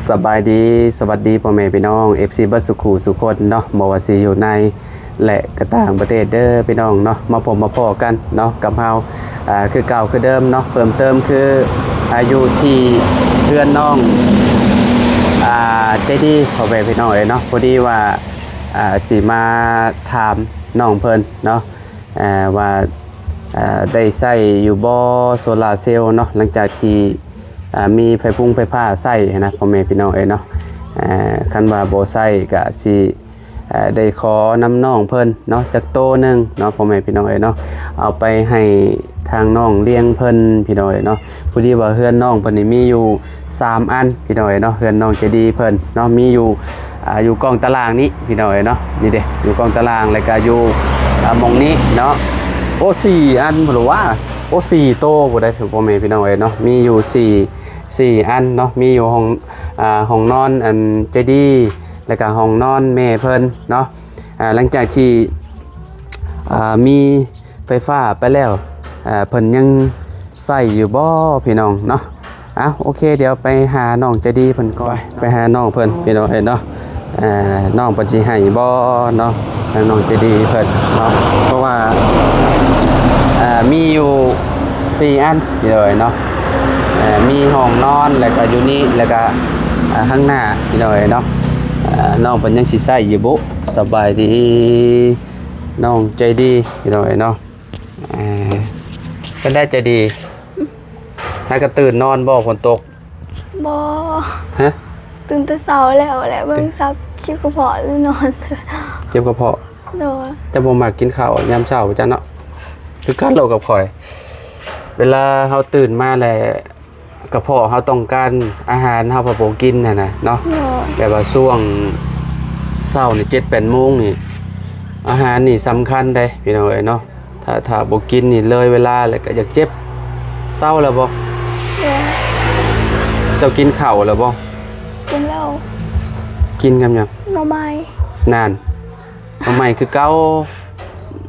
ສະບາຍດີ ສະຫວັດດີພໍ່ແມ່ພີ່ນ້ອງ ເອັຟຊີ ເບິດສູ່ຄູ່ສູ່ຄົນເນາະ ບໍ່ວ່າຊິຢູ່ໃນ ແລະ ກະຕ່າງປະເທດເດີພີ່ນ້ອງເນາະ ມາພົບມາພໍ້ກັນເນາະກັບເຮົາ ອ່າ ຄືເກົ່າຄືເດີມເນາະ ເພີ່ມເຕີມຄື ອ່າ ຢູ່ທີ່ເຮືອນນ້ອງ ອ່າ ໃຈດີ ພໍ່ແມ່ພີ່ນ້ອງເອີຍເນາະ ພໍດີວ່າ ອ່າ ຊິມາຖາມນ້ອງເພິ່ນເນາະ ອ່າ ວ່າ ອ່າ ໄດ້ໃຊ້ຢູ່ບໍ່ໂຊລາເຊວເນາະ ຫຼັງຈາກທີ່ ອ່າ ມີໄຟຟຸງໄຟຟ້າໃຊ້ຫັ້ນນະ ພໍ່ແມ່ພີ່ນ້ອງເອີຍເນາະ ອ່າ ຄັນວ່າບໍ່ໃຊ້ກະຊິ ອ່າ ໄດ້ຂໍນຳນ້ອງເພິ່ນເນາະ ຈັກໂຕໜຶ່ງເນາະ ພໍ່ແມ່ພີ່ນ້ອງເອີຍເນາະ ເອົາໄປໃຫ້ທາງນ້ອງລ້ຽງເພິ່ນ ພີ່ນ້ອງເອີຍເນາະ ພໍດີວ່າເຮືອນນ້ອງເພິ່ນນີ້ມີຢູ່ສາມອັນ ພີ່ນ້ອງເອີຍເນາະ ເຮືອນນ້ອງໃຈດີເພິ່ນເນາະ ມີຢູ່ ອ່າ ຢູ່ກ້ອງຕາລ່າງນີ້ ພີ່ນ້ອງເອີຍເນາະ ນີ້ເດ້ ຢູ່ກ້ອງຕາລ່າງ ແລ້ວກະຢູ່ ອ່າ ໝ່ອງນີ້ເນາະ ໂອ້ ສີ່ອັນພຸ້ນລະຫວາ ໂອ້ ສີ່ໂຕພຸ້ນໃດ໋ ພໍ່ແມ່ພີ່ນ້ອງເອີຍເນາະ ມີຢູ່ສີ່ ສີ່ອັນເນາະ ມີຢູ່ຫ້ອງ ອ່າ ຫ້ອງນອນອັນໃຈດີ ແລ້ວກະຫ້ອງນອນແມ່ເພິ່ນເນາະ ອ່າ ຫຼັງຈາກທີ່ ອ່າ ມີໄຟຟ້າໄປແລ້ວ ອ່າ ເພິ່ນຍັງໃຊ້ຢູ່ບໍ່ພີ່ນ້ອງເນາະ ເອົາ ໂອເຄ ດຽວໄປຫານ້ອງໃຈດີເພິ່ນກ່ອນ ໄປຫານ້ອງເພິ່ນພີ່ນ້ອງເອີຍເນາະ ອ່າ ນ້ອງເພິ່ນຊິໃຫ້ບໍ່ເນາະ ທາງນ້ອງໃຈດີເພິ່ນເນາະ ເພາະວ່າ ອ່າ ມີຢູ່ສີ່ອັນພີ່ນ້ອງເອີຍເນາະ ອ່າ ມີຫ້ອງນອນ ແລ້ວກະຢູ່ນີ້ ແລ້ວກະ ອ່າ ທາງໜ້າພີ່ນ້ອງເອີຍເນາະ ອ່າ ນ້ອງເພິ່ນຍັງຊິໃຊ້ຢູ່ບໍ່ ສະບາຍດີ ນ້ອງໃຈດີພີ່ນ້ອງເອີຍເນາະ ອ່າ ເປັນໄດໃຈດີ ຫາກະຕື່ນນອນບໍ່ ຝົນຕົກ? ບໍ່ ຮະ? ຕື່ນແຕ່ເຊົ້າແລ້ວ ແລະ ເບິ່ງສັບ ເຈັບກະເພາະ ຫຼືນອນ ເຈັບກະເພາະ ໂດຍ ເຈົ້າບໍ່ມັກກິນເຂົ້າຍາມເຊົ້າຈັ່ງເນາະ ຄືກັນໂລດກັບຂ້ອຍ ເວລາເຮົາຕື່ນມາແລ້ວ ກະເພາະເຮົາຕ້ອງການອາຫານ ເຮົາພັດບໍ່ກິນຫັ້ນນະເນາະ ໂດຍ ແບບວ່າຊ່ວງເຊົ້ານີ້ ເຈັດແປດໂມງນີ້ ອາຫານນີ້ສຳຄັນເດ້ພີ່ນ້ອງເອີຍເນາະ ຖ້າ ຖ້າບໍ່ກິນນີ້ເລີຍເວລາແລ້ວກະຢາກເຈັບ ເຊົາແລ້ວບໍ່? ໂດຍ ເຈົ້າກິນເຂົ້າແລ້ວບໍ່? ກິນແລ້ວ ກິນກັບຫຍັງ? ໜໍ່ໄມ້ ນັ້ນ ໜໍ່ໄມ້ຄືເກົ່າ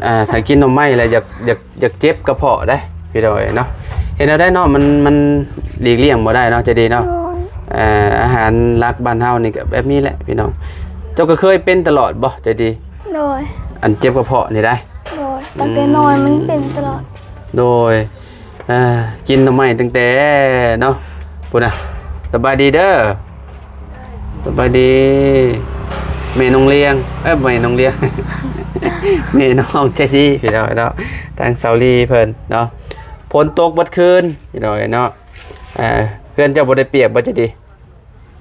ອ່າ ຖ້າກິນໜໍ່ໄມ້ແລ້ວຢາກ ຢາກ ຢາກເຈັບກະເພາະເດ້ພີ່ນ້ອງເອີຍເນາະ ເຮັດແນວໃດເນາະ ມັນ ມັນຫຼີກລ່ຽງບໍ່ໄດ້ເນາະ ໃຈດີເນາະ ໂດຍ ອ່າ ອາຫານຫຼັກບ້ານເຮົານີ້ກະແບບນີ້ແຫຼະພີ່ນ້ອງ ເຈົ້າກະເຄີຍເປັນຕະຫຼອດບໍ່ ໃຈດີ? ໂດຍ ອັນເຈັບກະເພາະນີ້ໄດ໋ ໂດຍ ຕັ້ງແຕ່ນ້ອຍມັນເປັນຕະຫຼອດ ໂດຍ ອ່າ ກິນໜໍ່ໄມ້ຕັ້ງແຕ່ເນາະ ພຸ້ນນະ ສະບາຍດີເດີ ສະບາຍດີ ແມ່ນ້ອງລ້ຽງ ເອີ ແມ່ນ້ອງລ້ຽງ ແມ່ນ້ອງໃຈດີພີ່ນ້ອງເນາະ ທາງສາວລີເພິ່ນເນາະ ຝົນຕົກເບິດຄືນພີ່ນ້ອງເນາະ ອ່າ ເຮືອນເຈົ້າບໍ່ໄດ້ປຽກບໍ່ໃຈດີ?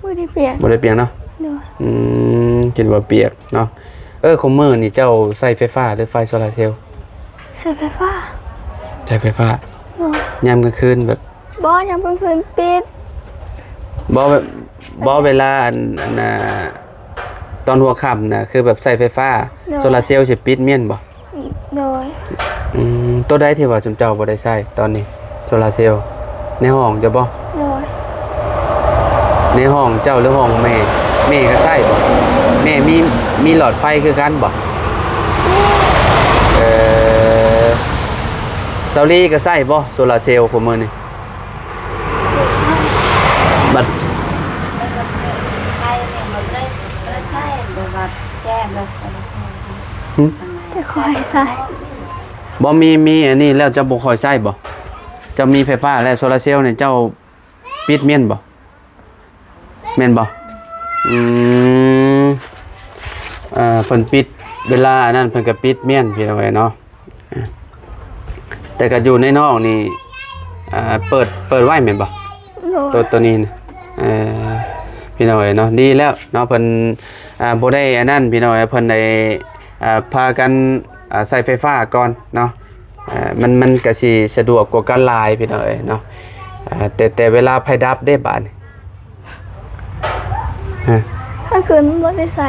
ບໍ່ໄດ້ປຽກ ບໍ່ໄດ້ປຽກເນາະ ໂດຍ ອືມ ຄິດວ່າປຽກເນາະ ເອີ ຄຸມມື້ນີ້ເຈົ້າໃຊ້ໄຟຟ້າ ຫຼື ໄຟໂຊລາເຊວ? ໃຊ້ໄຟຟ້າ ໃຊ້ໄຟຟ້າ ໂດຍ ຍາມກາງຄືນແບບ ບໍ່ ຍາມກາງຄືນປິດ ບໍ່ແບບ ບໍ່ ເວລາອັນ ອັນ ອ່າ ຕອນຫົວຄ່ຳນະ ຄືແບບໃຊ້ໄຟຟ້າ ໂດຍ ໂຊລາເຊວຊິປິດແມ່ນບໍ່? ໂດຍ ອືມ ໂຕໃດທີ່ວ່າຊຸມເຈົ້າບໍ່ໄດ້ໃຊ້ຕອນນີ້ ໂຊລາເຊວ ໃນຫ້ອງເຈົ້າບໍ່? ໂດຍ ໃນຫ້ອງເຈົ້າ ຫຼື ຫ້ອງແມ່? ແມ່ກະໃຊ້ບໍ່? ແມ່ມີ ມີຫຼອດໄຟຄືກັນບໍ່? ມີ ເອີ ສາວລີກະໃຊ້ບໍ່ ໂຊລາເຊວ ຄຸມມື້ນີ້? ບັດ ຫຶ? ແຕ່ຂ້ອຍໃຊ້ ບໍ່ມີ ມີອັນນີ້ແລ້ວເຈົ້າບໍ່ຄ່ອຍໃຊ້ບໍ່? ເຈົ້າມີໄຟຟ້າແລ້ວ ໂຊລາເຊວນີ້ເຈົ້າປິດແມ່ນບໍ່? ແມ່ນບໍ່? ອືມ ເອີ ເພິ່ນປິດ ເວລາອັນນັ້ນເພິ່ນກະປິດແມ່ນ ພີ່ນ້ອງເອີຍເນາະ. ອ່າ ແຕ່ກໍຢູ່ໃນນອກນີ້ ອ່າ ເປີດ ເປີດໄວ້ແມ່ນບໍ່? ໂດຍ ໂຕ ໂຕນີ້ນະ ເອີ ພີ່ນ້ອງເອີຍເນາະ ດີແລ້ວເນາະ ເພິ່ນ ອ່າ ບໍ່ໄດ້ອັນນັ້ນ ພີ່ນ້ອງເອີຍ ເພິ່ນໄດ້ ອ່າ ພາກັນ ອ່າ ໃຊ້ໄຟຟ້າກ່ອນເນາະ ອ່າ ມັນ ມັນກໍຊິສະດວກກວ່າກັນຫຼາຍ ພີ່ນ້ອງເອີຍເນາະ ອ່າ ແຕ່ ແຕ່ເວລາໄຟດັບເດ້ບາດນີ້? ຮະ ກາງຄືນບໍ່ໄດ້ໃຊ້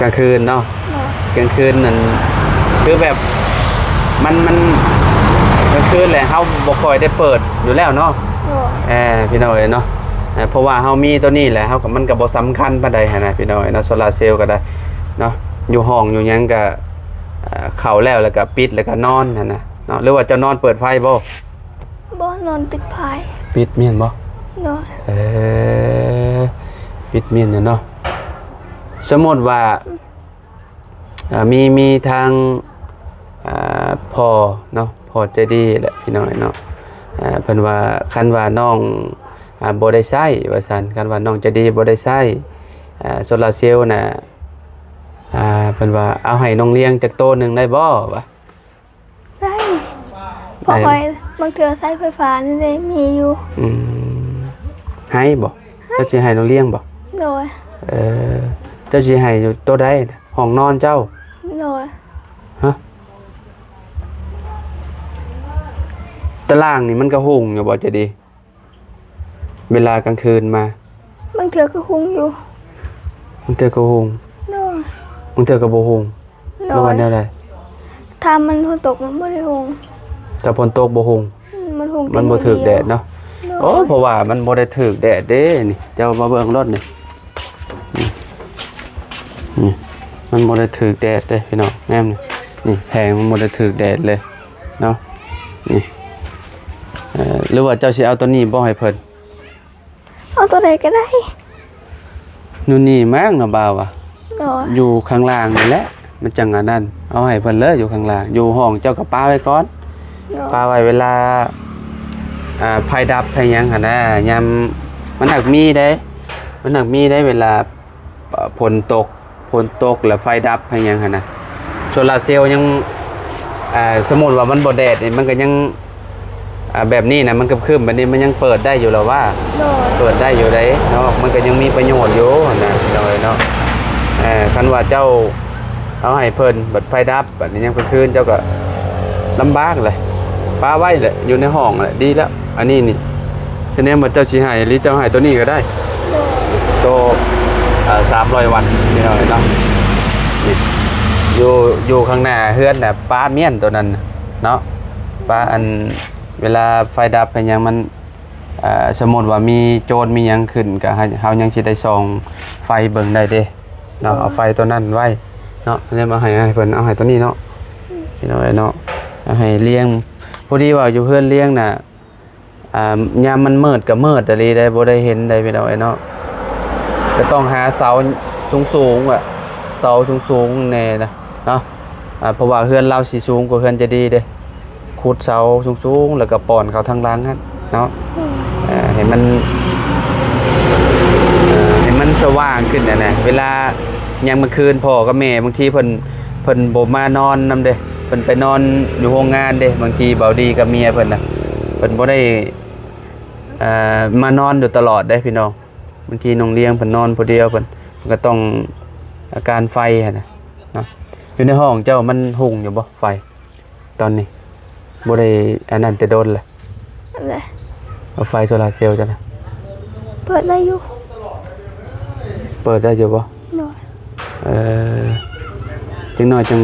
ກາງຄືນເນາະ ໂດຍ ກາງຄືນນັ້ນ ຄືແບບ ມັນ ມັນ ກາງຄືນແຫຼະ ເຮົາບໍ່ຄ່ອຍໄດ້ເປີດຢູ່ແລ້ວເນາະ ໂດຍ ເອີ ພີ່ນ້ອງເອີຍເນາະ ເອີ ເພາະວ່າເຮົາມີໂຕນີ້ແຫຼະ ເຮົາກໍ ມັນກໍບໍ່ສຳຄັນປານໃດຫັ້ນນະ ພີ່ນ້ອງເອີຍເນາະ ໂຊລາເຊວກໍໄດ້ເນາະ ຢູ່ຫ້ອງຢູ່ຫຍັງກໍ ເອີ ເຂົ້າແລ້ວ ແລ້ວກໍປິດ ແລ້ວກໍນອນຫັ້ນນະເນາະ ຫຼືວ່າເຈົ້ານອນເປີດໄຟບໍ່? ບໍ່ ນອນປິດໄຟ ປິດແມ່ນບໍ່? ໂດຍ ເອີ ວິດມິນຢູ່ເນາະ. ສົມມຸດວ່າ ອ່າ ມີ ມີທາງ ອ່າ ພໍ່ເນາະ ພໍ່ໃຈດີແຫຼະ ພີ່ນ້ອງເນາະ. ອ່າ ເພິ່ນວ່າ ຄັນວ່ານ້ອງ ອ່າ ບໍ່ໄດ້ໃຊ້ວ່າຊັ້ນ, ຄັນວ່ານ້ອງໃຈດີບໍ່ໄດ້ໃຊ້ ອ່າ ໂຊລາເຊວນະ ອ່າ ເພິ່ນວ່າເອົາໃຫ້ນ້ອງລ້ຽງຈັກໂຕໜຶ່ງໄດ້ບໍ່ວະ? ໄດ້ ເພາະ ໄດ້ ຂ້ອຍບາງເທື່ອໃຊ້ໄຟຟ້ານີ້ເດ້ ມີຢູ່. ອືມ ໃຫ້ບໍ່? ເຈົ້າຊິໃຫ້ນ້ອງລ້ຽງບໍ່? ໂດຍ. ເອີ ເຈົ້າຊິໃຫ້ຢູ່ໂຕໃດ? ຫ້ອງນອນເຈົ້າ? ໂດຍ. ຮະ? ຕາລ່າງນີ້ມັນກະຮຸ່ງຢູ່ບໍ່ ໃຈດີ? ເວລາກາງຄືນມາ ບາງເທື່ອກໍຮຸ່ງຢູ່. ບາງເທື່ອກໍຮຸ່ງ. ໂດຍ. ບາງເທື່ອກໍບໍ່ຮຸ່ງ. ໂດຍ. ຫຼືວ່າແນວໃດ? ຖ້າມັນຝົນຕົກມັນບໍ່ໄດ້ຮຸ່ງ. ຖ້າຝົນຕົກບໍ່ຮຸ່ງ. ອືມ ມັນຮຸ່ງ ມັນບໍ່ຖືກແດດເນາະ. ໂດຍ. ໂອ້ ເພາະວ່າມັນບໍ່ໄດ້ຖືກແດດເດ້ນີ້. ເຈົ້າມາເບິ່ງໂລດນີ້. ນີ້ ນີ້ ມັນບໍ່ໄດ້ຖືກແດດເດ້ພີ່ນ້ອງ. ແນມນີ້ ນີ້ແຜງມັນບໍ່ໄດ້ຖືກແດດເລີຍເນາະ. ນີ້ ເອີ ຫຼືວ່າເຈົ້າຊິເອົາໂຕນີ້ບໍ່ໃຫ້ເພິ່ນ? ເອົາໂຕໃດກໍໄດ້. ໂນ່ນນີ້ແມ່ງນະບ່າວວ່າ. ໂດຍ. ຢູ່ຂ້າງລ່າງນີ້ແຫຼະ ມັນຈັ່ງອັນນັ້ນ. ເອົາໃຫ້ເພິ່ນເລີຍ ຢູ່ຂ້າງລ່າງ. ຢູ່ຫ້ອງເຈົ້າກໍປະໄວ້ກ່ອນ. ໂດຍ. ປະໄວ້ເວລາ ອ່າ ໄຟດັບໄຟຫຍັງຫັ້ນນະ. ຍາມ ມັນຫາກມີເດ້ ມັນຫາກມີເດ້ ເວລາ ເອີ ຝົນຕົກ ຝົນຕົກແລ້ວໄຟດັບໄຟຫຍັງຫັ້ນນະ. ໂຊລາເຊວຍັງ ເອີ ສົມມຸດວ່າມັນບໍ່ແດດນີ້ ມັນກໍຍັງ ອ່າ ແບບນີ້ນະ ມັນຄຶ້ມໆແບບນີ້ ມັນຍັງເປີດໄດ້ຢູ່ລະວ່າ. ໂດຍ. ເປີດໄດ້ຢູ່ເດ້ເນາະ ມັນກໍຍັງມີປະໂຫຍດຢູ່ຫັ້ນນະ ພີ່ນ້ອງເອີຍເນາະ. ເອີ ຄັນວ່າເຈົ້າເອົາໃຫ້ເພິ່ນ ບັດໄຟດັບ ບັດນີ້ຍາມກາງຄືນເຈົ້າກໍລຳບາກແຫຼະ. ປະໄວ້ແຫຼະ ຢູ່ໃນຫ້ອງແຫຼະ ດີແລ້ວ. ອັນນີ້ນີ້ ສະແດງວ່າເຈົ້າຊິໃຫ້ ຫຼືເຈົ້າໃຫ້ໂຕນີ້ກໍໄດ້. ໂດຍ. ໂຕ ເອີ ສາມຮ້ອຍວັດ ພີ່ນ້ອງເອີຍເນາະ. ນີ້ ຢູ່ ຢູ່ຂ້າງໜ້າເຮືອນນະ ປະມ້ຽນໂຕນັ້ນເນາະ ປະອັນ ເວລາໄຟດັບໄຟຫຍັງມັນ ເອີ ສົມມຸດວ່າມີໂຈນມີຫຍັງຂຶ້ນ ກໍໃຫ້ເຮົາຍັງຊິໄດ້ສ່ອງໄຟເບິ່ງໄດ້ເດ້ເນາະ. ເອີ ເອົາໄຟໂຕນັ້ນໄວ້ເນາະ. ແລ້ວມາໃຫ້ ໃຫ້ເພິ່ນເອົາໃຫ້ໂຕນີ້ເນາະ ພີ່ນ້ອງເອີຍເນາະ. ໃຫ້ລ້ຽງ ພໍດີວ່າຢູ່ເຮືອນລ້ຽງນະ ອ່າ ຍາມມັນມືດກໍມືດອີ່ຫຼີໄດ໋ ບໍ່ໄດ້ເຫັນໄດ໋ ພີ່ນ້ອງເອີຍເນາະ. ກໍຕ້ອງຫາເສົາສູງໆ ອະ ເສົາສູງໆແດ່ນະເນາະ. ອ່າ ເພາະວ່າເຮືອນລາວຊິສູງກວ່າເຮືອນໃຈດີເດ້. ຂຸດເສົາສູງໆ ແລ້ວກໍປ່ອນເຂົ້າທາງຫຼັງຫັ້ນເນາະ. ອືມ ເອີ ໃຫ້ມັນ ເອີ ໃຫ້ມັນສະຫວ່າງຂຶ້ນຫັ້ນນະ. ເວລາຍາມກາງຄືນ ພໍ່ກັບແມ່ບາງທີເພິ່ນ ເພິ່ນບໍ່ມານອນນຳເດ້ ເພິ່ນໄປນອນຢູ່ໂຮງງານເດ້. ບາງທີເບົາດີກັບເມຍເພິ່ນນະ ເພິ່ນບໍ່ໄດ້ ເອີ ມານອນຢູ່ຕະຫຼອດເດ້ ພີ່ນ້ອງ. ບາງທີນ້ອງລ້ຽງເພິ່ນນອນຜູ້ດຽວ ເພິ່ນ ເພິ່ນກໍຕ້ອງ ອາ ການໄຟຫັ້ນນະເນາະ. ຢູ່ໃນຫ້ອງເຈົ້າມັນຮຸ່ງຢູ່ບໍ່ໄຟ ຕອນນີ້? ບໍ່ໄດ້ອັນນັ້ນແຕ່ດົນແລ້ວ. ອັນໃດ? ເອົາໄຟໂຊລາເຊວເຈົ້ານະ ເປີດໄດ້ຢູ່. ເປີດໄດ້ຢູ່ບໍ່? ໂດຍ. ເອີ ຈັກໜ້ອຍຈັ່ງ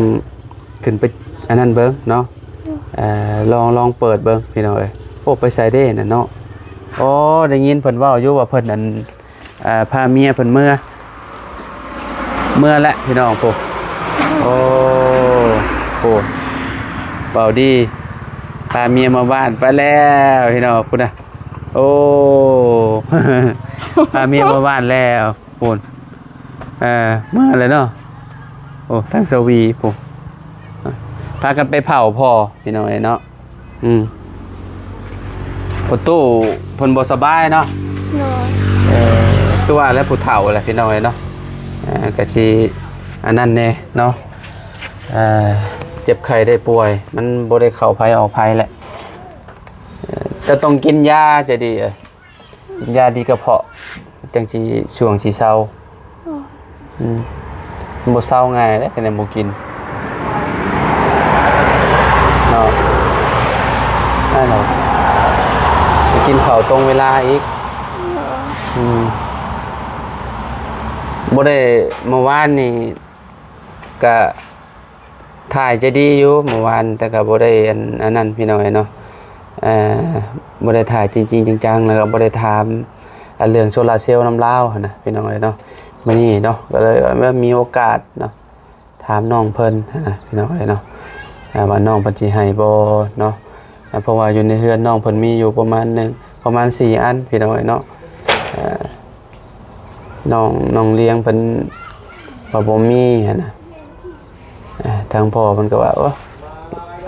ຂຶ້ນໄປອັນນັ້ນເບິ່ງເນາະ. ໂດຍ. ເອີ ລອງ ລອງເປີດເບິ່ງ ພີ່ນ້ອງເອີຍ. ໂອ້ ໄປໃສເດ້ນັ້ນເນາະ? ອໍ ໄດ້ຍິນເພິ່ນເວົ້າຢູ່ວ່າເພິ່ນອັນ ອ່າ ພາເມຍເພິ່ນເມືອ ເມືອແລ້ວພີ່ນ້ອງ. ໂອ້ ໂອ້ ໂອ້ ເວົ້າດີ ພາເມຍເມືອບ້ານໄປແລ້ວພີ່ນ້ອງ ພຸ້ນນະ. ໂອ້ ພາເມຍເມືອບ້ານແລ້ວ ພຸ້ນ ເອີ ເມືອແລ້ວເນາະ. ໂອ້ ທາງສະຫວີ ພຸ້ນ ພາກັນໄປເຝົ້າພໍ່ ພີ່ນ້ອງເອີຍເນາະ. ອືມ ພໍ່ຕູ້ເພິ່ນບໍ່ສະບາຍເນາະ. ໂດຍ. ເອີ ຄືວ່າແຫຼະ ຜູ້ເຖົ້າແຫຼະ ພີ່ນ້ອງເອີຍເນາະ. ເອີ ກະຊິອັນນັ້ນແດ່ເນາະ ເອີ ເຈັບໄຂ້ໄດ້ປ່ວຍ ມັນບໍ່ໄດ້ເຂົ້າໃຜອອກໃຜແຫຼະ. ເອີ ເຈົ້າຕ້ອງກິນຢາ ໃຈດີເອີຍ. ຢາດີກະເພາະ ຈັ່ງຊິຊ່ວງຊິເຊົາ. ໂດຍ. ອືມ ມັນບໍ່ເຊົາງ່າຍເດ້ ຄັນຍັງບໍ່ກິນເນາະ. ນັ້ນແຫຼະ ໄປກິນເຂົ້າຕົງເວລາອີກ. ໂດຍ. ອືມ ບໍ່ໄດ້ ເມື່ອວານນີ້ກະ ຖ່າຍໃຈດີຢູ່ເມື່ອວານ ແຕ່ກໍບໍ່ໄດ້ອັນ ອັນນັ້ນ ພີ່ນ້ອງເອີຍເນາະ. ເອີ ບໍ່ໄດ້ຖ່າຍຈິງໆຈັງໆ ແລ້ວກໍບໍ່ໄດ້ຖາມ ອັນ ເລື່ອງໂຊລາເຊວນຳລາວຫັ້ນນະ ພີ່ນ້ອງເອີຍເນາະ. ມື້ນີ້ເນາະ ກໍເລີຍວ່າມີໂອກາດເນາະ ຖາມນ້ອງເພິ່ນຫັ້ນນະ ພີ່ນ້ອງເອີຍເນາະ ວ່ານ້ອງເພິ່ນຊິໃຫ້ບໍ່ເນາະ. ເພາະວ່າຢູ່ໃນເຮືອນນ້ອງເພິ່ນມີຢູ່ປະມານໜຶ່ງ ປະມານສີ່ອັນ ພີ່ນ້ອງເອີຍເນາະ. ເອີ ນ້ອງ ນ້ອງລ້ຽງເພິ່ນວ່າບໍ່ມີຫັ້ນນະ. ອ່າ ທາງພໍ່ເພິ່ນກໍວ່າ ໂອ້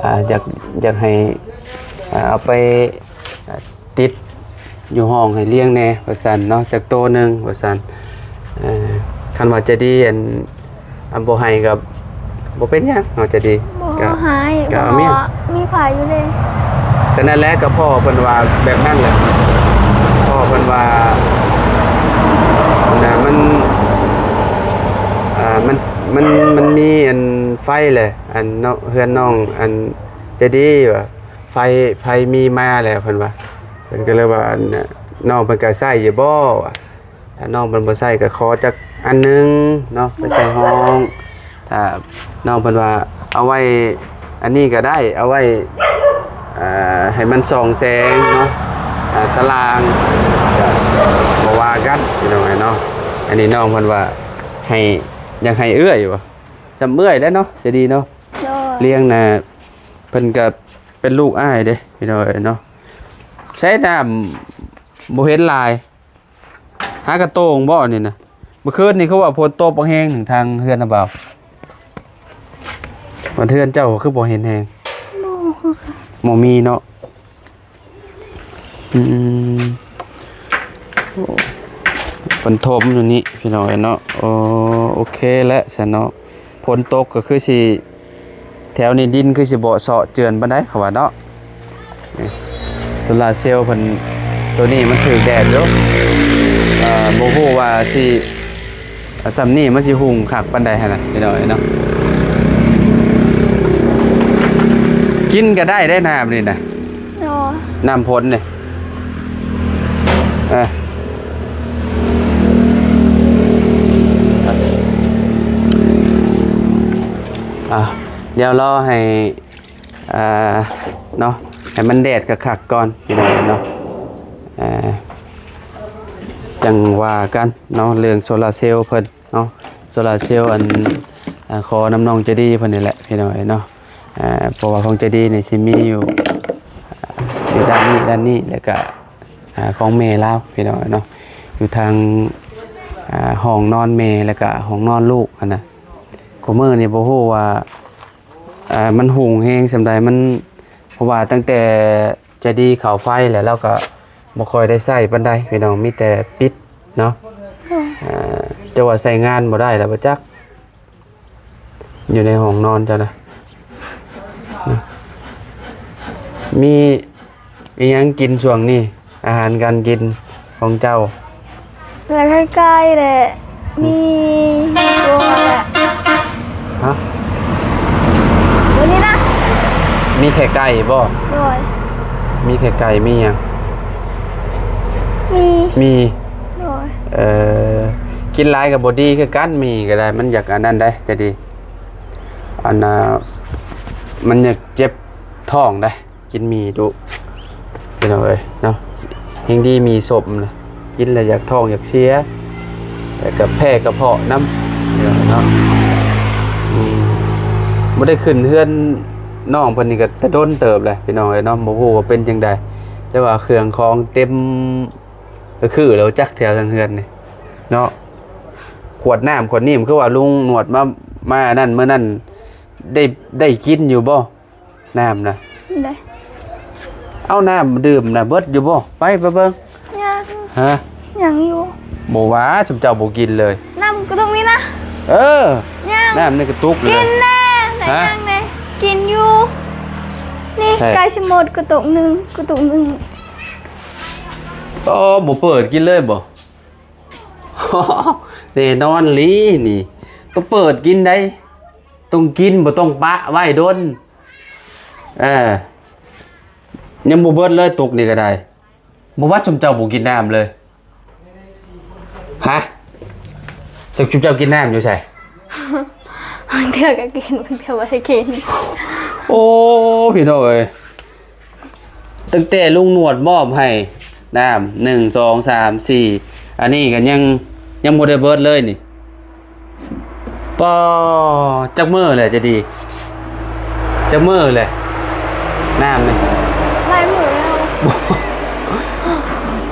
ອ່າ ຢາກ ຢາກໃຫ້ ອ່າ ເອົາໄປ ອ່າ ຕິດຢູ່ຫ້ອງໃຫ້ລ້ຽງແດ່ວ່າຊັ້ນເນາະ ຈັກໂຕໜຶ່ງວ່າຊັ້ນ. ເອີ ຄັນວ່າໃຈດີ ອັນ ອັນບໍ່ໃຫ້ກໍບໍ່ເປັນຫຍັງເນາະ ໃຈດີ ບໍ່ ກໍ ໃຫ້ ກໍເອົາເມຍ ມີໃຜຢູ່ເດ້. ກໍນັ້ນແຫຼະ ກໍພໍ່ເພິ່ນວ່າແບບນັ້ນແຫຼະ ພໍ່ເພິ່ນວ່ານະ ມັນ ອ່າ ມັນ ມັນ ມັນມີອັນໄຟແຫຼະ ອັນເນາະ ເຮືອນນ້ອງອັນໃຈດີວ່າ ໄຟ ໄຟມີມາແລ້ວເພິ່ນວ່າ ເພິ່ນກໍເລີຍວ່າ ອັນ ນ້ອງເພິ່ນກໍໃຊ້ຢູ່ບໍ່ວ່າ ຖ້ານ້ອງເພິ່ນບໍ່ໃຊ້ກໍຂໍຈັກອັນໜຶ່ງເນາະ ໄປໃສ່ຫ້ອງ. ຖ້ານ້ອງເພິ່ນວ່າເອົາໄວ້ອັນນີ້ກໍໄດ້ ເອົາໄວ້ ເອີ ໃຫ້ມັນສ່ອງແສງເນາະ ເອີ ຕາລ່າງ ກໍບໍ່ວ່າກັນ ພີ່ນ້ອງເອີຍເນາະ. ອັນນີ້ນ້ອງເພິ່ນວ່າໃຫ້ ຢາກໃຫ້ເອື້ອຍວ່າ ສ່ຳເອື້ອຍແຫຼະເນາະ ໃຈດີເນາະ. ໂດຍ ລ້ຽງນະ ເພິ່ນກໍເປັນລູກອ້າຍເດ້ ພີ່ນ້ອງເອີຍເນາະ. ໃຊ້ນ້ຳບໍ່ເຫັນຫຼາຍ ຫາກະໂຕ່ງບໍ່ນີ້ນະ? ເມື່ອຄືນນີ້ຄືວ່າຝົນຕົກບັກແຮງໜຶ່ງທາງເຮືອນນະບ່າວ. ບັດເຮືອນເຈົ້າຄືບໍ່ເຫັນແຮງ? ບໍ່ ບໍ່ມີເນາະ. ອືມ ໂອ້ ເພິ່ນຖົມຢູ່ນີ້ ພີ່ນ້ອງເອີຍເນາະ. ໂອ ໂອເຄແຫຼະຊັ້ນເນາະ. ຝົນຕົກກໍຄືຊິ ແຖວນີ້ດິນຄືຊິບໍ່ເຊາະເຈື່ອນປານໃດເຂົາວ່າເນາະ. ນີ້ ໂຊລາເຊວເພິ່ນ ໂຕນີ້ມັນຖືກແດດຢູ່ ເອີ ບໍ່ຮູ້ວ່າຊິ ສ່ຳນີ້ມັນຊິຮຸ່ງຄັກປານໃດຫັ້ນນະ ພີ່ນ້ອງເອີຍເນາະ. ກິນກໍໄດ້ເດ້ນ້ຳນີ້ນະ. ໂດຍ ນ້ຳຝົນນີ້ ເອີ ອ່າ ດຽວລໍໃຫ້ ອ່າ ເນາະ ໃຫ້ມັນແດດຄັກໆກ່ອນ ພີ່ນ້ອງເນາະ. ອ່າ ຈັ່ງວ່າກັນເນາະ ເລື່ອງໂຊລາເຊວເພິ່ນ ເນາະ ໂຊລາເຊວ ອັນ ອ່າ ຂໍນຳນ້ອງໃຈດີເພິ່ນນີ້ແຫຼະ ພີ່ນ້ອງເອີຍເນາະ. ອ່າ ເພາະວ່າຂອງໃຈດີນີ້ຊິມີຢູ່ ອ່າ ຢູ່ດ້ານນີ້ ດ້ານນີ້ ແລ້ວກະ ອ່າ ຂອງແມ່ລາວ ພີ່ນ້ອງເນາະ ຢູ່ທາງ ອ່າ ຫ້ອງນອນແມ່ ແລ້ວກະຫ້ອງນອນລູກຫັ້ນນະ. ຄູ່ມື້ນີ້ບໍ່ຮູ້ວ່າ ອ່າ ມັນຮຸ່ງແຮງສ່ຳໃດ ມັນ ເພາະວ່າຕັ້ງແຕ່ ໃຈດີເຂົ້າໄຟແຫຼະ ລາວກໍບໍ່ຄ່ອຍໄດ້ໃຊ້ປານໃດ ພີ່ນ້ອງ ມີແຕ່ປິດເນາະ. ໂດຍ ອ່າ ເຈົ້າວ່າໃຊ້ງານບໍ່ໄດ້ແລ້ວບໍ່ຈັກ ຢູ່ໃນຫ້ອງນອນເຈົ້ານະ ນະ ມີອີ່ຫຍັງກິນຊ່ວງນີ້ ອາຫານການກິນຂອງເຈົ້າ? ແລ້ວໄຂ່ໄກ່ແຫຼະ ມີ ມີຕົວແຫຼະ. ຮະ? ມື້ນີ້ນະ ມີແຄ່ໄກ່ບໍ່? ໂດຍ ມີແຄ່ໄກ່ ມີຫຍັງ? ມີ ມີ ໂດຍ ເອີ ກິນຫຼາຍກໍບໍ່ດີຄືກັນ ໝີ່ກໍໄດ້ ມັນຢາກອັນນັ້ນໄດ໋ ຈະດີ ອັນນ່າ ມັນຢາກເຈັບທ້ອງໄດ໋. ກິນໝີ່ດຸ ພີ່ນ້ອງເອີຍເນາະ. ແຮ່ງດີໝີ່ສົ້ມນະ ກິນແລ້ວຢາກທ້ອງຢາກເສຍ ແລ້ວກໍແພ້ກະເພາະນຳ ເນາະ. ອືມ ບໍ່ໄດ້ຂຶ້ນເຮືອນນ້ອງເພິ່ນນີ້ກໍແຕ່ດົນເຕີບແຫຼະ ພີ່ນ້ອງເອີຍເນາະ. ບໍ່ຮູ້ວ່າເປັນຈັ່ງໃດ ແຕ່ວ່າເຄື່ອງຂອງເຕັມ ກໍຄືແລ້ວຈັກແຖວທາງເຮືອນນີ້ເນາະ. ຂວດນ້ຳຂວດນີ້ ມັນຄືວ່າລຸງໜວດມາ ມານັ້ນ ມື້ນັ້ນ ໄດ້ ໄດ້ກິນຢູ່ບໍ່? ນ້ຳນະ ໄດ້ ເອົານ້ຳດື່ມນະ ເບິດຢູ່ບໍ່? ໄປ ໄປເບິ່ງ ຍັງ ຮະ ຍັງຢູ່ ບໍ່ວ່າ ຊຸມເຈົ້າບໍ່ກິນເລີຍ ນ້ຳກະຕຸກນີ້ນະ ເອີ ຍັງ ນ້ຳໃນກະຕຸກນີ້ ກິນແດ່ ຮະ ຍັງແດ່ ກິນຢູ່ ນີ້ ໃສ່ ໃກ້ຊິໝົດກະຕຸກໜຶ່ງ ກະຕຸກໜຶ່ງ ໂອ້ ບໍ່ເປີດກິນເລີຍບໍ່? ແນ່ນອນຫຼີນີ້ ຕ້ອງເປີດກິນໄດ໋ ຕ້ອງກິນ ບໍ່ຕ້ອງປະໄວ້ດົນ. ເອີ ຍັງບໍ່ເບິດເລີຍ ຕຸກນີ້ກໍໄດ້ ບໍ່ວ່າຊຸມເຈົ້າບໍ່ກິນນ້ຳເລີຍ ຮະ? ຈັກຊຸມເຈົ້າກິນນ້ຳຢູ່ໃສ? ບາງເທື່ອກໍກິນ ບາງເທື່ອບໍ່ໄດ້ກິນ. ໂອ້ ພີ່ນ້ອງເອີຍ ຕັ້ງແຕ່ລຸງໜວດມອບໃຫ້ນ້ຳ ໜຶ່ງ ສອງ ສາມ ສີ່ ອັນນີ້ກໍຍັງ ຍັງບໍ່ໄດ້ເບິດເລີຍນີ້. ປໍ ຈັກມື້ແຫຼະຈະດີ ຈັກມື້ແຫຼະ ນ້ຳນີ້ ຫຼາຍມື້ແລ້ວ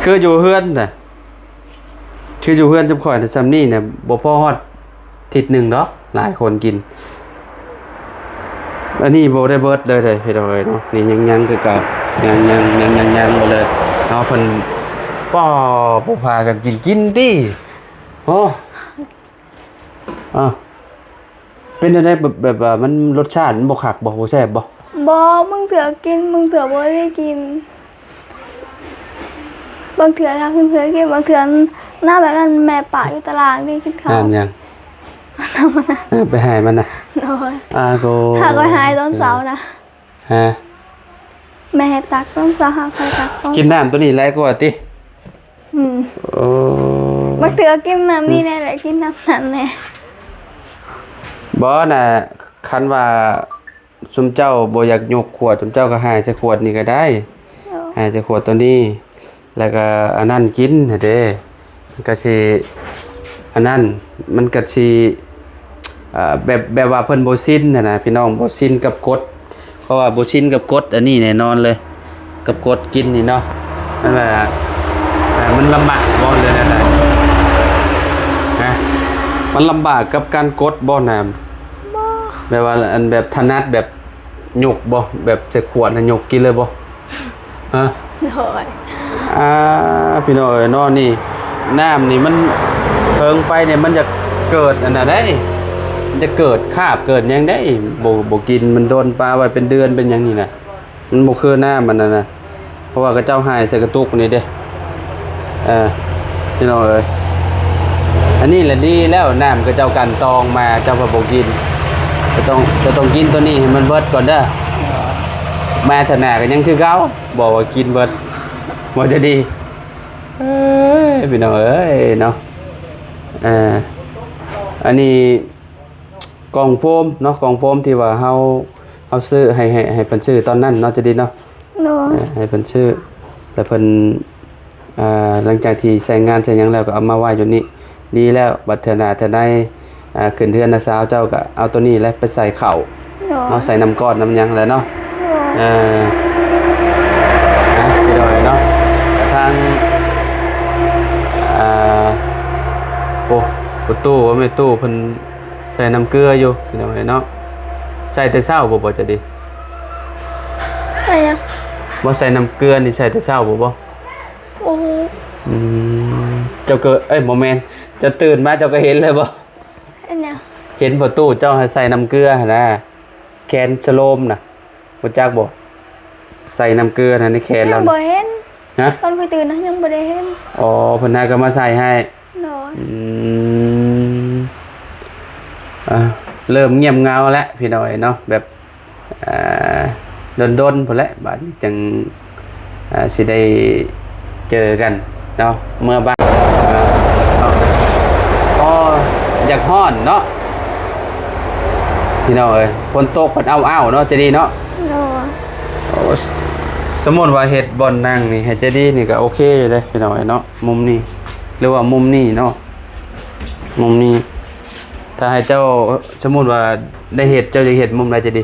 ຄືຢູ່ເຮືອນນະ ຄືຢູ່ເຮືອນຈຳຂ້ອຍນະ ຊ່ຳນີ້ນະ ບໍ່ພໍຮອດທິດໜຶ່ງດອກ ຫຼາຍຄົນກິນ. ອັນນີ້ບໍ່ໄດ້ເບິດເລີຍເດ້ພີ່ນ້ອງເອີຍເນາະ ນີ້ຍັງໆຄືເກົ່າ ຍັງໆ ຍັງໆ ຍັງໆ ບໍ່ເລີຍເນາະ. ເພິ່ນ ປ້ອ ຜູ້ພາກັນກິນ ກິນຕິ. ໂອ້ ອ້າວ ເປັນແນວໃດ ແບບ ແບບວ່າມັນ ລົດຊາດມັນບໍ່ຄັກບໍ່ ບໍ່ແຊບບໍ່? ບໍ່ ບາງເທື່ອກິນ ບາງເທື່ອບໍ່ໄດ້ກິນ. ບາງເທື່ອຖ້າເພິ່ນເຄີຍກິນ ບາງເທື່ອນ້ຳແບບນັ້ນ ແມ່ປະຢູ່ຕາລາງນີ້ກິນເຂົ້າ. ນ້ຳຫຍັງ? ນ້ຳມັນນະ ນ້ຳໄປໃຫ້ມັນນະ. ໂດຍ ອາໂກ ຖ້າຂ້ອຍໃຫ້ຕອນເຊົ້ານະ. ຮະ? ແມ່ໃຫ້ຕັກຕອນເຊົ້າ ຫາຂ້ອຍຕັກຕອນ ກິນນ້ຳໂຕນີ້ຫຼາຍກວ່າຕິ? ອືມ ໂອ້ ບາງເທື່ອກິນນ້ຳນີ້ແດ່ ແລະກິນນ້ຳນັ້ນແດ່. ບໍ່ນະ ຄັນວ່າຊຸມເຈົ້າບໍ່ຢາກຍົກຂວດ ຊຸມເຈົ້າກໍຫາຍໃສ່ຂວດນີ້ກໍໄດ້. ໂດຍ ຫາຍໃສ່ຂວດໂຕນີ້ ແລ້ວກໍອັນນັ້ນກິນຫັ້ນເດ້ ມັນກໍຊິ ອັນນັ້ນ ມັນກໍຊິ ເອີ ແບບ ແບບວ່າເພິ່ນບໍ່ຊິນຫັ້ນນະ ພີ່ນ້ອງ ບໍ່ຊິນກັບກົດ ເພາະວ່າບໍ່ຊິນກັບກົດອັນນີ້ແນ່ນອນເລີຍ ກັບກົດກິນນີ້ເນາະ. ມັນວ່າ ເອີ ມັນລຳບາກບໍ່ ຫຼືແນວໃດ? ຮະ? ມັນລຳບາກກັບການກົດບໍ່ນ້ຳ? ບໍ່ ແບບວ່າ ອັນ ແບບຖະໜັດແບບຍົກບໍ່? ແບບໃສ່ຂວດແລ້ວຍົກກິນເລີຍບໍ່? ຮະ? ໂດຍ ອ່າ ພີ່ນ້ອງເອີຍເນາະ ນີ້ ນ້ຳນີ້ມັນເພິ່ງໄປນີ້ ມັນຈະເກີດອັນນັ້ນໄດ໋ ມັນຈະເກີດຄາບເກີດຫຍັງໄດ໋ ບໍ່ ບໍ່ກິນມັນດົນ ປະໄວ້ເປັນເດືອນເປັນຫຍັງນີ້ນະ ມັນບໍ່ຄືນ້ຳອັນນັ້ນນະ ເພາະວ່າເຂົາເຈົ້າຫາຍໃສ່ກະຕຸກນີ້ເດ້. ເອີ ພີ່ນ້ອງເອີຍ ອັນນີ້ແຫຼະດີແລ້ວ ນ້ຳເຂົາເຈົ້າກັ່ນຕອງມາ ເຈົ້າກໍບໍ່ກິນ ເຈົ້າຕ້ອງ ເຈົ້າຕ້ອງກິນໂຕນີ້ໃຫ້ມັນເບິດກ່ອນເດີ ມາເທື່ອໜ້າກໍຍັງຄືເກົ່າ ບອກວ່າກິນເບິດ ບໍ່ຈະດີ. ເອີຍ ພີ່ນ້ອງເອີຍເນາະ ເອີ ອັນນີ້ ກ່ອງໂຟມເນາະ ກ່ອງໂຟມທີ່ວ່າເຮົາ ເຮົາຊື້ໃຫ້ ໃຫ້ ໃຫ້ເພິ່ນຊື້ຕອນນັ້ນເນາະ ຈະດີເນາະ. ໂດຍ ເອີ ໃຫ້ເພິ່ນຊື້ ແລ້ວເພິ່ນ ອ່າ ຫຼັງຈາກທີ່ໃຊ້ງານໃຊ້ຫຍັງແລ້ວກໍເອົາມາໄວ້ຢູ່ນີ້ ດີແລ້ວ ບັດເທື່ອໜ້າເທື່ອໃດ ອ່າ ຂຶ້ນເຮືອນນ້າສາວເຈົ້າກໍເອົາໂຕນີ້ແຫຼະໄປໃສ່ເຂົ້າ ໂດຍ ເນາະ ໃສ່ນ້ຳກ້ອນນ້ຳຫຍັງແຫຼະເນາະ. ໂດຍ ເອີ ນະ ພີ່ນ້ອງເອີຍເນາະ ທາງ ອ່າ ໂອ້ ປະຕູ ແມ່ຕູ້ເພິ່ນ ໃສ່ນ້ຳເກືອຢູ່ພີ່ນ້ອງເອີຍເນາະ. ໃສ່ແຕ່ເຊົ້າບໍ່ ບໍ່ຈະດີ? ໃສ່ຫຍັງ? ບໍ່ ໃສ່ນ້ຳເກືອນີ້ໃສ່ແຕ່ເຊົ້າບໍ່? ບໍ່ ບໍ່ຮູ້. ອືມ ເຈົ້າກໍ ເອີຍ ບໍ່ແມ່ນ ເຈົ້າຕື່ນມາເຈົ້າກໍເຫັນເລີຍບໍ່? ເຫັນຫຍັງ? ເຫັນພໍ່ຕູ້ເຈົ້າໃຫ້ໃສ່ນ້ຳເກືອຫັ້ນນະ ແຄນສະໂລມນະ ຮູ້ຈັກບໍ່? ໃສ່ນ້ຳເກືອຫັ້ນໃນແຄນລາວນະ. ຍັງບໍ່ເຫັນ. ຮະ? ຕອນຂ້ອຍຕື່ນນະ ຍັງບໍ່ໄດ້ເຫັນ. ອໍ ເພິ່ນຫາກໍມາໃສ່ໃຫ້. ໂດຍ ອືມ ອ່າ ເລີ່ມງຽບເຫງົາແລ້ວພີ່ນ້ອງເອີຍເນາະ ແບບ ອ່າ ດົນໆ ພຸ້ນແຫຼະ ບາດນີ້ຈັ່ງ ອ່າ ຊິໄດ້ເຈີກັນເນາະ ເມື່ອບ້ານເນາະ. ອໍ ຢາກຮ້ອນເນາະ ພີ່ນ້ອງເອີຍ ຝົນຕົກພັດເອົາໆ ເນາະ ຈະດີເນາະ. ໂດຍ ໂອ້ ສ- ສົມມຸດວ່າເຮັດບ່ອນນັ່ງນີ້ໃຫ້ຈະດີນີ້ກໍໂອເຄຢູ່ເດ້ພີ່ນ້ອງເອີຍເນາະ. ມຸມນີ້ ຫຼືວ່າມຸມນີ້ເນາະ ມຸມນີ້ ຖ້າໃຫ້ເຈົ້າ ສົມມຸດວ່າໄດ້ເຮັດ ເຈົ້າຈະເຮັດມຸມໃດຈະດີ?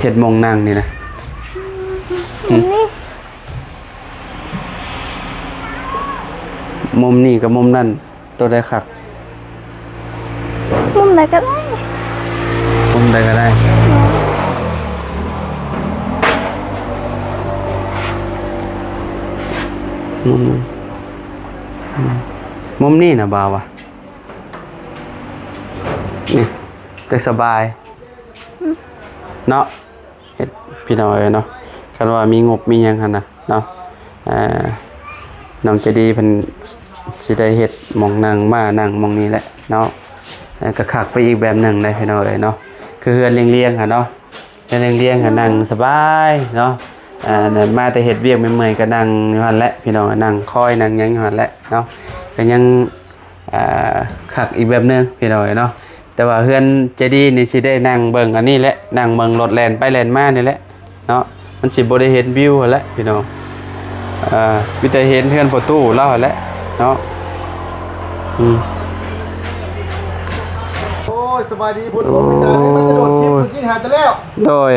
ເຮັດໝ່ອງນັ່ງນີ້ນະ. ມຸມນີ້ ມຸມນີ້ກັບມຸມນັ້ນ ໂຕໃດຄັກ? ມຸມໃດກໍໄດ້ ມຸມໃດກໍໄດ້. ມຸມ ມຸມນີ້ນະບ່າວວ່າ ນີ້ ຈັກສະບາຍ ອືມ ເນາະ. ເຮັດ ພີ່ນ້ອງເອີຍເນາະ ຄັນວ່າມີງົບມີຫຍັງຫັ້ນນະເນາະ ເອີ ນ້ອງໃຈດີເພິ່ນຊິໄດ້ເຮັດໝ່ອງນັ່ງມ້ານັ່ງໝ່ອງນີ້ແຫຼະເນາະ. ເອີ ກໍຄັກໄປອີກແບບໜຶ່ງເດ້ພີ່ນ້ອງເອີຍເນາະ ຄືເຮືອນລຽງໆຫັ້ນເນາະ ເຮືອນລຽງໆຫັ້ນນັ່ງສະບາຍເນາະ. ເອີ ມາແຕ່ເຮັດວຽກເມື່ອຍໆກໍນັ່ງຢູ່ຫັ້ນແຫຼະພີ່ນ້ອງ ນັ່ງຄອຍນັ່ງຫຍັງຢູ່ຫັ້ນແຫຼະເນາະ ກໍຍັງ ອ່າ ຄັກອີກແບບໜຶ່ງພີ່ນ້ອງເອີຍເນາະ. ແຕ່ວ່າເຮືອນໃຈດີນີ້ຊິໄດ້ນັ່ງເບິ່ງອັນນີ້ແຫຼະ ນັ່ງເບິ່ງລົດແລ່ນໄປແລ່ນມານີ້ແຫຼະເນາະ ມັນຊິບໍ່ໄດ້ເຫັນວິວຫັ້ນແຫຼະພີ່ນ້ອງ. ເອີ ມີແຕ່ເຫັນເຮືອນພໍ່ຕູ້ລາວຫັ້ນແຫຼະເນາະ. ອືມ ໂອ້ຍ ສະບາຍດີ ໂອ້ຍ ມາແຕ່ດົນ ຄລິບເມື່ອກີ້ຫາແຕ່ແລ້ວ ໂດຍ.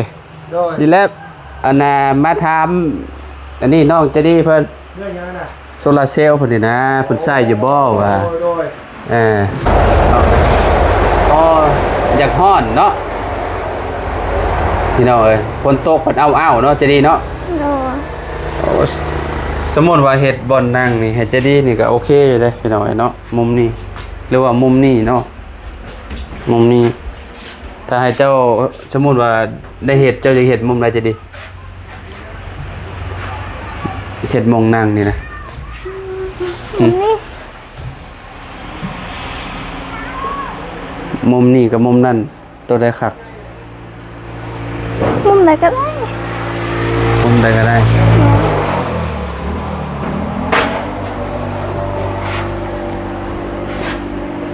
ໂດຍ ນີ້ແຫຼະ ອັນນ່າ ມາຖາມ ອັນນີ້ ນ້ອງໃຈດີເພິ່ນ ໂຊລາເຊວເພິ່ນນີ້ນະ ເພິ່ນໃຊ້ຢູ່ບໍ່ວ່າ? ໂດຍ ໂດຍ ເອີ ເນາະ ອໍ ຢາກຮ້ອນເນາະ ພີ່ນ້ອງເອີຍ. ຝົນຕົກເພິ່ນເອົາໆເນາະ ໃຈດີເນາະ. ໂດຍ ໂອ້ ສ- ສົມມຸດວ່າເຮັດບ່ອນນັ່ງນີ້ໃຫ້ໃຈດີນີ້ກໍໂອເຄຢູ່ເດ້ ພີ່ນ້ອງເອີຍເນາະ. ມຸມນີ້ ຫຼືວ່າມຸມນີ້ເນາະ ມຸມນີ້. ຖ້າໃຫ້ເຈົ້າ ສົມມຸດວ່າໄດ້ເຮັດ ເຈົ້າຈະເຮັດມຸມໃດຈະດີ? ເຮັດໝ່ອງນັ່ງນີ້ນະ. ມຸມນີ້ ມຸມນີ້ກັບມຸມນັ້ນ ໂຕໃດຄັກ? ມຸມໃດກໍໄດ້ ມຸມໃດກໍໄດ້.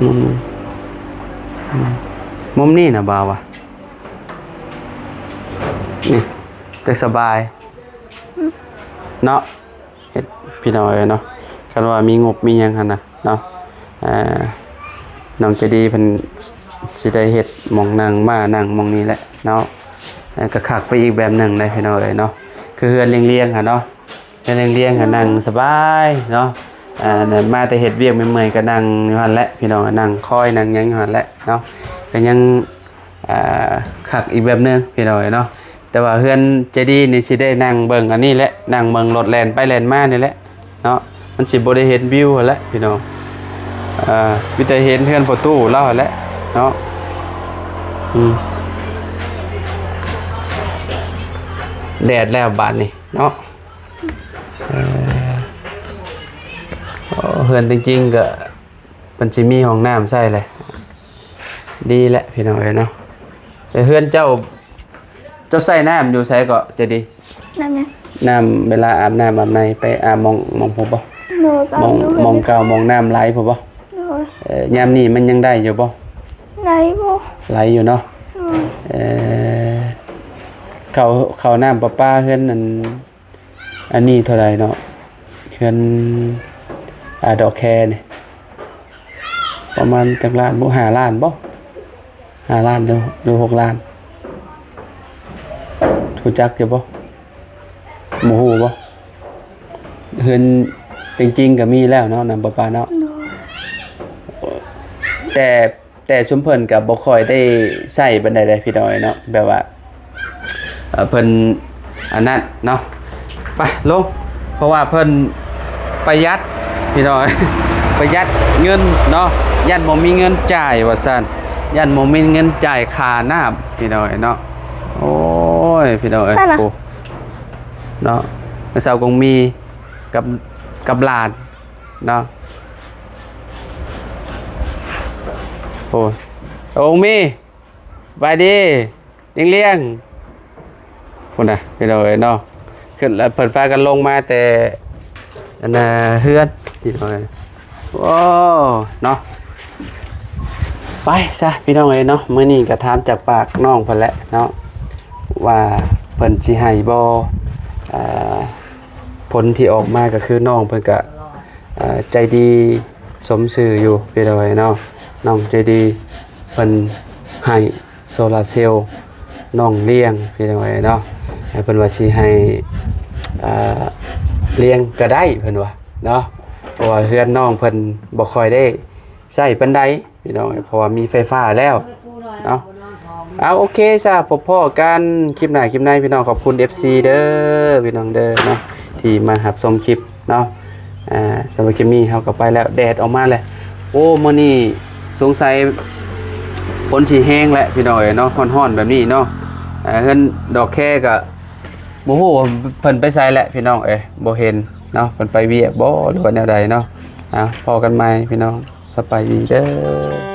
ອືມ ມຸມ ມຸມນີ້ນະບ່າວວ່າ ນີ້ ແຕ່ສະບາຍ ອືມ ເນາະ. ເຮັດ ພີ່ນ້ອງເອີຍເນາະ ຄັນວ່າມີງົບມີຫຍັງຫັ້ນນະເນາະ ເອີ ນ້ອງໃຈດີເພິ່ນຊິໄດ້ເຮັດໝ່ອງນັ່ງ ມ້ານັ່ງໝ່ອງນີ້ແຫຼະເນາະ. ເອີ ກໍຄັກໄປອີກແບບໜຶ່ງເດ້ ພີ່ນ້ອງເອີຍເນາະ. ຄືເຮືອນລຽງໆຫັ້ນເນາະ ເຮືອນລຽງໆຫັ້ນນັ່ງສະບາຍເນາະ. ເອີ ມາແຕ່ເຮັດວຽກເມື່ອຍໆກໍນັ່ງຢູ່ຫັ້ນແຫຼະ ພີ່ນ້ອງ ນັ່ງຄອຍນັ່ງຫຍັງຢູ່ຫັ້ນແຫຼະເນາະ ກໍຍັງ ອ່າ ຄັກອີກແບບໜຶ່ງ ພີ່ນ້ອງເອີຍເນາະ. ແຕ່ວ່າເຮືອນໃຈດີນີ້ຊິໄດ້ນັ່ງເບິ່ງອັນນີ້ແຫຼະ ນັ່ງເບິ່ງລົດແລ່ນໄປແລ່ນມານີ້ແຫຼະເນາະ. ມັນຊິບໍ່ໄດ້ເຫັນວິວຫັ້ນແຫຼະ ພີ່ນ້ອງ ເອີ ມີແຕ່ເຫັນເຮືອນພໍ່ຕູ້ລາວຫັ້ນແຫຼະເນາະ. ອືມ ແດດແລ້ວບາດນີ້ເນາະ. ເອີ ໂອ້ ເຮືອນຈິງໆກໍ ເພິ່ນຊິມີຫ້ອງນ້ຳໃຊ້ແຫຼະ ດີແຫຼະ ພີ່ນ້ອງເອີຍເນາະ. ແຕ່ເຮືອນເຈົ້າ ເຈົ້າໃຊ້ນ້ຳຢູ່ໃສເກາະ ໃຈດີ? ນ້ຳຫຍັງ? ນ້ຳເວລາອາບນ້ຳອາບໃນ ໄປອາບໝ່ອງ ໝ່ອງພຸ້ນບໍ່? ບໍ່ ໝ່ອງ ໝ່ອງເກົ່າ ໝ່ອງນ້ຳໄຫຼພຸ້ນບໍ່? ໂດຍ ເອີ ຍາມນີ້ມັນຍັງໄດ້ຢູ່ບໍ່? ໄດ້ຢູ່ ໄຫຼຢູ່ເນາະ. ໂດຍ ເອີ ເຂົ້າ ເຂົ້ານ້ຳປະປາເຮືອນອັນ ອັນນີ້ເທົ່າໃດເນາະ? ເຮືອນ ອ່າ ດອກແຄນີ້ ປະມານຈັກລ້ານບຸ? ຫ້າລ້ານບໍ່? ຫ້າລ້ານ ຫຼື ຫຼື ຫົກລ້ານ ຮູ້ຈັກຢູ່ບໍ່? ບໍ່ຮູ້ບໍ່? ເຮືອນ ແຕ່ຈິງໆກໍມີແລ້ວເນາະ ນ້ຳປະປາເນາະ. ໂດຍ ແຕ່ ແຕ່ຊຸມເພິ່ນກໍບໍ່ຄ່ອຍໄດ້ໃຊ້ປານໃດເດ້ ພີ່ນ້ອງເອີຍເນາະ ແບບວ່າ ເອີ ເພິ່ນອັນນັ້ນເນາະ. ໄປລົງ ເພາະວ່າເພິ່ນປະຢັດ ພີ່ນ້ອງເອີຍ ປະຢັດເງິນເນາະ ຢ້ານບໍ່ມີເງິນຈ່າຍວ່າຊັ້ນ ຢ້ານບໍ່ມີເງິນຈ່າຍຄ່ານ້ຳ ພີ່ນ້ອງເອີຍເນາະ. ໂອ້ຍ ພີ່ນ້ອງເອີຍ ໂອ້ ເນາະ ແມ່ສາວກົງມີກັບ ກັບຫຼານ ເນາະ. ໂອ້ ໂອ້ ມີ ສະບາຍດີ ລຽງໆ ພຸ້ນນະ ພີ່ນ້ອງເອີຍເນາະ. ຂຶ້ນແລ້ວ ເພິ່ນພາກັນລົງມາແຕ່ ອັນນ່າ ເຮືອນ ພີ່ນ້ອງເອີຍ. ໂອ້ ເນາະ ໄປຊະ ພີ່ນ້ອງເອີຍເນາະ. ມື້ນີ້ກໍຖາມຈາກປາກນ້ອງເພິ່ນແຫຼະເນາະ ວ່າເພິ່ນຊິໃຫ້ບໍ່ ອ່າ ຜົນທີ່ອອກມາກໍຄືນ້ອງເພິ່ນກະ ເອີ ໃຈດີສົມຊື່ຢູ່ ພີ່ນ້ອງເອີຍເນາະ. ນ້ອງໃຈດີເພິ່ນໃຫ້ໂຊລາເຊວນ້ອງລ້ຽງ ພີ່ນ້ອງເອີຍເນາະ. ເພິ່ນວ່າຊິໃຫ້ ເອີ ລ້ຽງກໍໄດ້ ເພິ່ນວ່າເນາະ ເພາະວ່າເຮືອນນ້ອງເພິ່ນບໍ່ຄ່ອຍໄດ້ໃຊ້ປານໃດ ພີ່ນ້ອງເອີຍ ເພາະວ່າມີໄຟຟ້າແລ້ວເນາະ. ເອົາ ໂອເຄຊະ ພົບພໍ້ກັນຄລິບໜ້າຄລິບໃນ ພີ່ນ້ອງ. ຂອບຄຸນເອັຟຊີເດີ ພີ່ນ້ອງເດີເນາະ ທີ່ມາຮັບຊົມຄລິບເນາະ. ອ່າ ສຳລັບຄລິບນີ້ເຮົາກໍໄປແລ້ວ ແດດອອກມາແລ້ວ. ໂອ້ ມື້ນີ້ສົງໄສຝົນຊິແຮງແຫຼະ ພີ່ນ້ອງເອີຍເນາະ ຮ້ອນໆແບບນີ້ເນາະ. ອ່າ ເຮືອນດອກແຄກໍບໍ່ຮູ້ວ່າເພິ່ນໄປໃສແຫຼະ ພີ່ນ້ອງເອີຍ ບໍ່ເຫັນເນາະ ເພິ່ນໄປວຽກບໍ່ ຫຼືວ່າແນວໃດເນາະ. ອ່າ ພໍ້ກັນໃໝ່ ພີ່ນ້ອງ ສະບາຍດີເດີ.